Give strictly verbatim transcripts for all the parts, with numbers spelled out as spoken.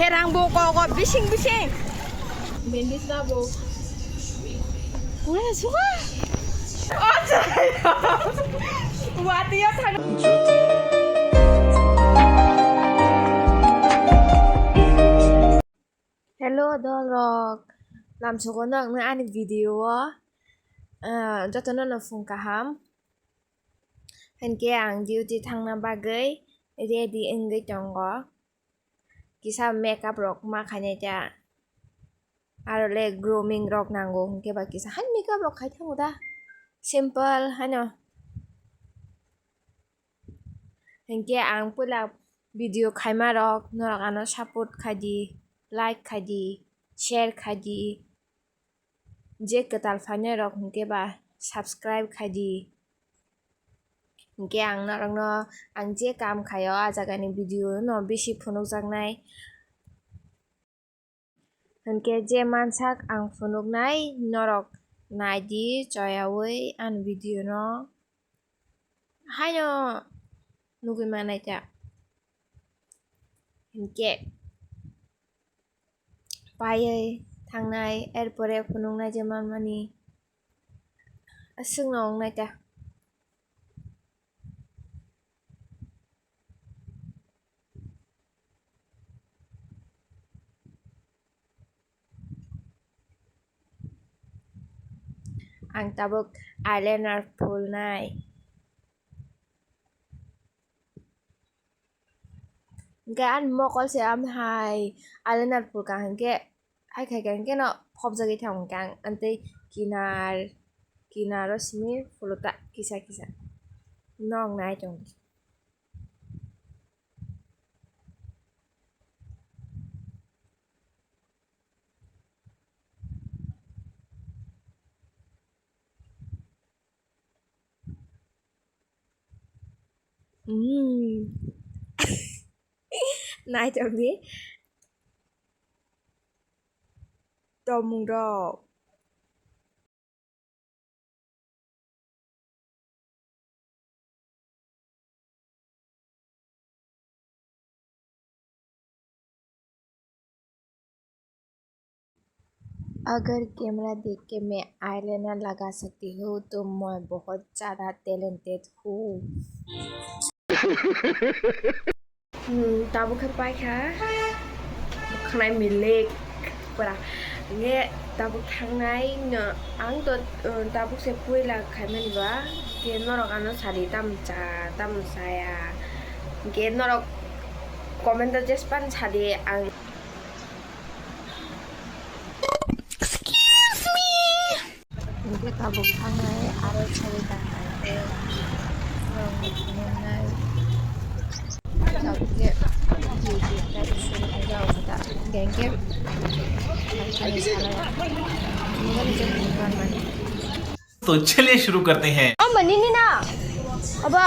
Rang bo ko ko bising bising. Bendis na bo. Kula suka. Oh, wati yo thang. Hello, dolrok. Lamsogo no ang ani video o, ah, jotono no phung kaham. Hinkhe ang duty thangna bagwi ready wngwi tongo. Kisa makeup rok ma khainai ta. Aro le grooming rok nango hinkhe ba kisa hai makeup rok khai thango da. Simple haino. Hinkhe ang puila video khaima rok norok ano support khai di, like khai di, share khai di. Je kwtal phainai rok hinkhe ba subscribe khai di. Hinkhe ang norokno ang je kam khaio, ah jagani video no bisi phunukjaknai. Hinkhe je mansak ang phunuknai norok nai di choyaui ani video no. Haino nugui manai ta. Hinkhe paiwi thangnai, erpore phunuknai je manmani aswkno wngnai ta. Ang tabuk eyeliner phulnai. Hinkhe ani mokol se am hai eyeliner phulka hinkhe, hai khai khe hinkhe no phobjagwi thango hinkhe ang, ang tei kinar, kinaro simi phulo ta kisa kisa. Nong nai tong. Mm. Nai tongdi. Tongmung rok. अगर कैमरा देख के मैं आईलाइनर लगा सकती हूँ, तो मैं बहुत ज़्यादा टैलेंटेड हूँ। Hmm, tabuk khe paikha. Khwnai milik pura. Nge tabuk thangnai no, ang to, uh, tabuk se puila khaimani ba. Ke norok ano sadi tam cha, tam chaya. Ke norok comment o jespan sadi ang. Excuse me. Hinkhe tabuk thangnai aro chari tangkha hinkhe norokno phunuknai. Tabuk khe jil jil khe suri khe jao khe ta. Hinkhe salai. Nini je phunuknai. तो चलिए शुरू करते हैं। Abo nini na. Abo.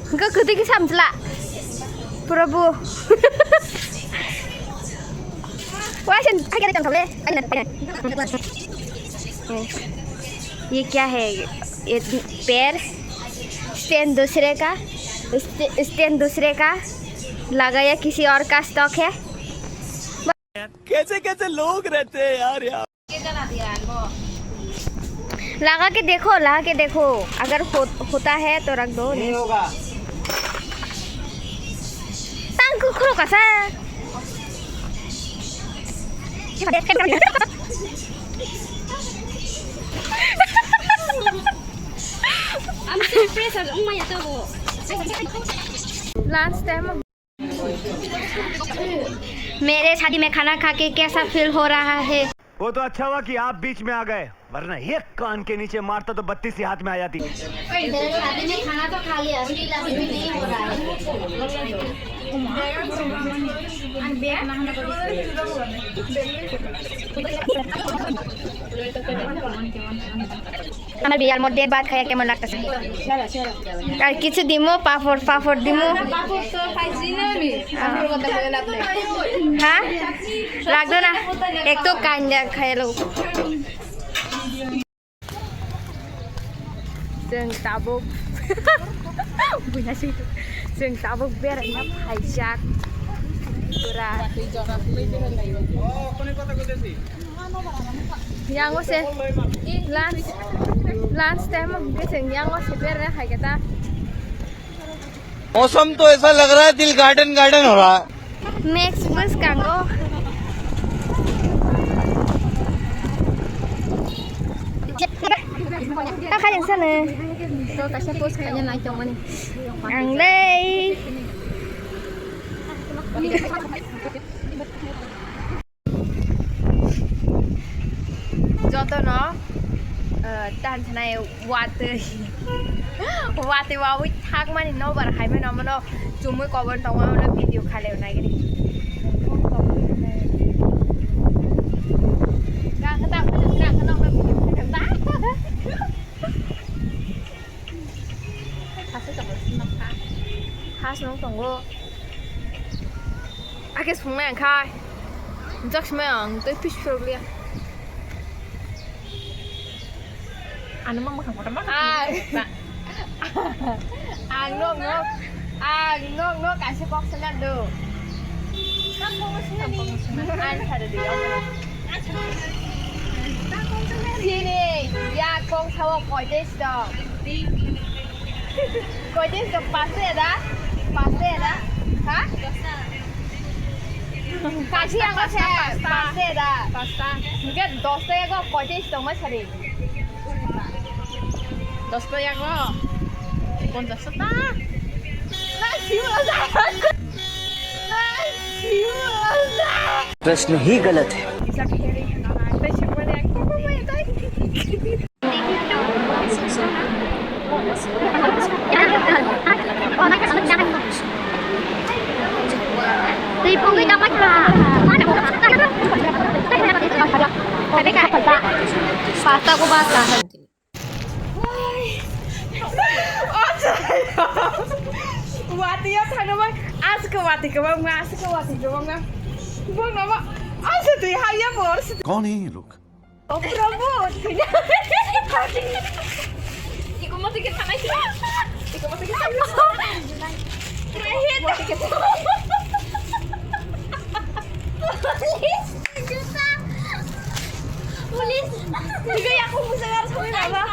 Hinkhe kwtwi khe samsla. Prabhu. Wah, sen, ai, kaya tang thole. Ai, na, ai, na. ये क्या है? ये पैर स्टैंड दूसरे का, स्टै-, स्टैंड दूसरे का लगा या किसी और का स्टॉक है? कैसे कैसे लोग रहते हैं यार, यार। लगा के देखो, लगा के देखो, अगर हो, होता है तो रख दो, नहीं नहीं। होगा। Tang kukhro kasa. Last time. मेरे शादी में खाना खा के कैसा फील हो रहा है? वो तो अच्छा हुआ कि आप बीच में आ गए, वरना एक कान के नीचे मारता तो बत्तीस ही हाथ में आ जाती। मेरे शादी में खाना तो खा लिया, फील अभी भी नहीं हो रहा है। আমার বিয়ার মধ্যে ভাত খাইয়া কেমন লাগতেছে? আর কিছু দিমু, পাপড়, পাপড় দিমু। হ্যাঁ? লাগতো না? একটু কাইন্ডা খাইলো। Chwng tabuk buina swi, chwng tabuk beraina phaijak. Pura. Yango se lunch, lunch time o hwnkhe chwng yango se bera hai khe ta. मौसम तो ऐसा लग रहा है दिल गार्डन गार्डन हो रहा है। Next bus kango. Kakha yang sana. To kaisa post kanya nai tongmani. Ang lei. Jotono, eh, tan thanai watwi, watwi wawi thakmani nobar haimano, mono chumui kobor tongma mono video khaleo nagini. Has nung tongo. Ake sungnai ang khai. Jak sumai ang tei pis phirok liya. Ano ma mwkhang kotor ma. Ang. Ang nok nok. Ang nok nok kaisa kok sana do. Ang sare di. Sini ya kong sawo koites dong. Koites dong, pasta ya da? Pasta ya da? Ha? Kasi yang kau saya pasta ya da? Pasta. Enggak, dosta ya kok koites dong mas hari. Dosta ya kok. Pon dosta. Nasi ulah saya. Nasi ulah saya. प्रश्न ही गलत है। Pasta ko basta. Watwi o thangma, aswk watwi kwbangma, aswk watwi kwbangma. Bongno ma, aswk twi haya bor. कौन है ये लोग? Oh, Prabhu, thina. Iko mo tike thanai sila. Iko mo tike thanai sila. Police, juta. Police. Tiga ya aku bisa harus kami baba.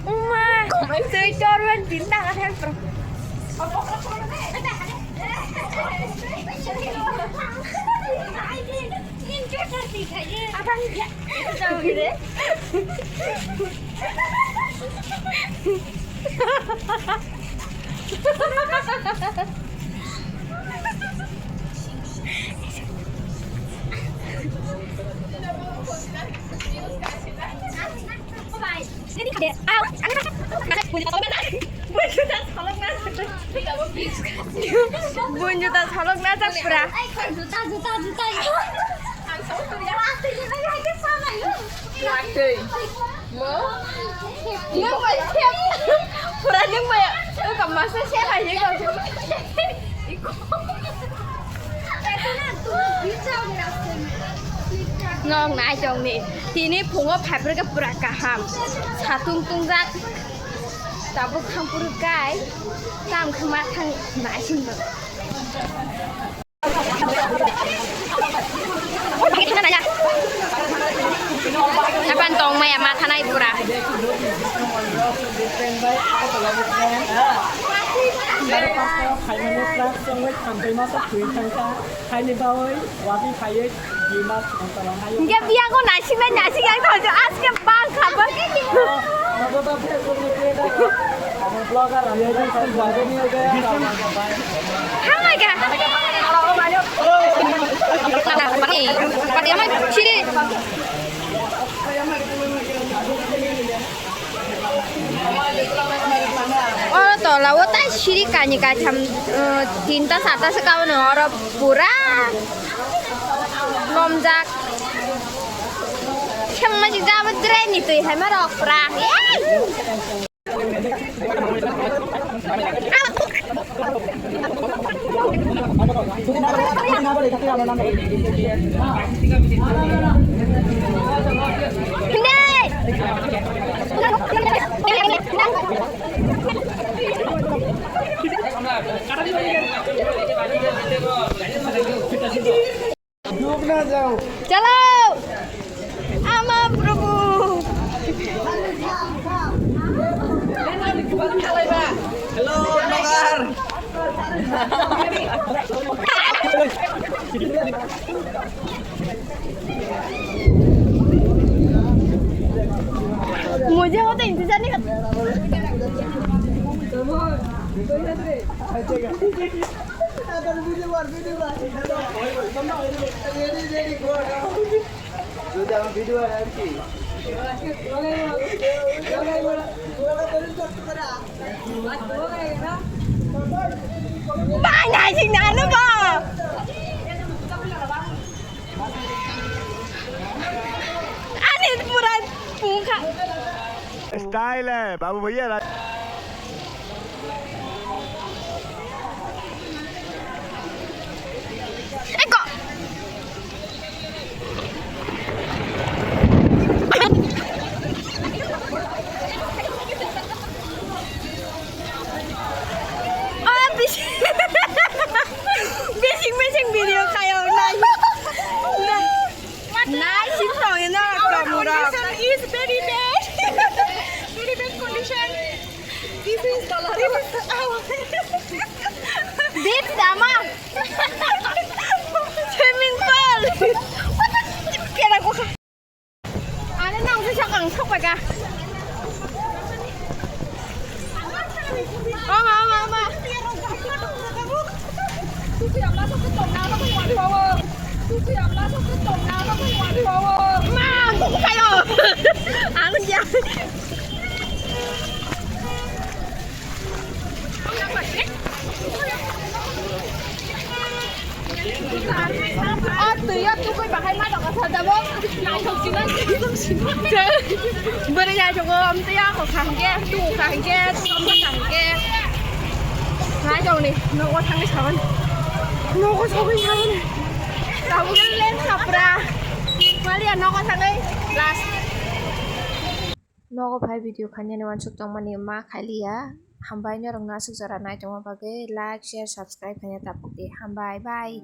Uma, tui torban bintang ada yang per. Abang ya, itu tahu gitu. Bunju ta salok na jak pura. Juta, juta, juta. Watwi. Mo? Nung bai khe. Pura nung bai. Nung ka masa se hai ye ka. Nok nai tong ni. Tini phungo phaibrwkhe pura kaham. Satung tungjak. Tabuk thang puru kai. Tam khama thang nai sing. Apan tong maya ma thanai pura. Haini bawi wabi phaiwi. Hingke biyago naisik nai naisik yang tong aske bang kha bang. Hamai ga. Pati, pati ama siri. Oro tola o tai siri kani kaitham, uh, tinta charta se kaono oro pura lomjak. Sengma jik jabo drain ni twi hai ma rok pura. Chalo! Ama Prabhu! Hello, Nogar! मुझे वो तो इंतजार नहीं करता। Bang, naising na ano ba? Ani pura pungkha. Style hai, babu bhaiya. Eko. Ah, bis-, bising, bising video kayo, nai. Nai. Nai, sing tong ino, our tomura. Condition is very bad. Very bad condition. This is, this is our Deep dama. Swimming pool. Kera ko kha. Ano nang sa sakang sok pa ka. Ama, ama, ama. Ma, kayo. Ano ya? O twi o tubui bahai ma doga sa dabo. Bwrwi naithogo, amtwi o kha hwnkhe, tu kha hwnkhe, tu kha hwnkhe. Naitokni nogo thangwi sabani. Nogo sogwi sabani. Tabukhe lem sapra. Maliya nogo thangwi last. Nogo phai video khainani uansuk tongmani ma khailiya. Hambai norokno aswk jora naitongma bagwi like, share, subscribe khaina tapukdi. Hambai, bye.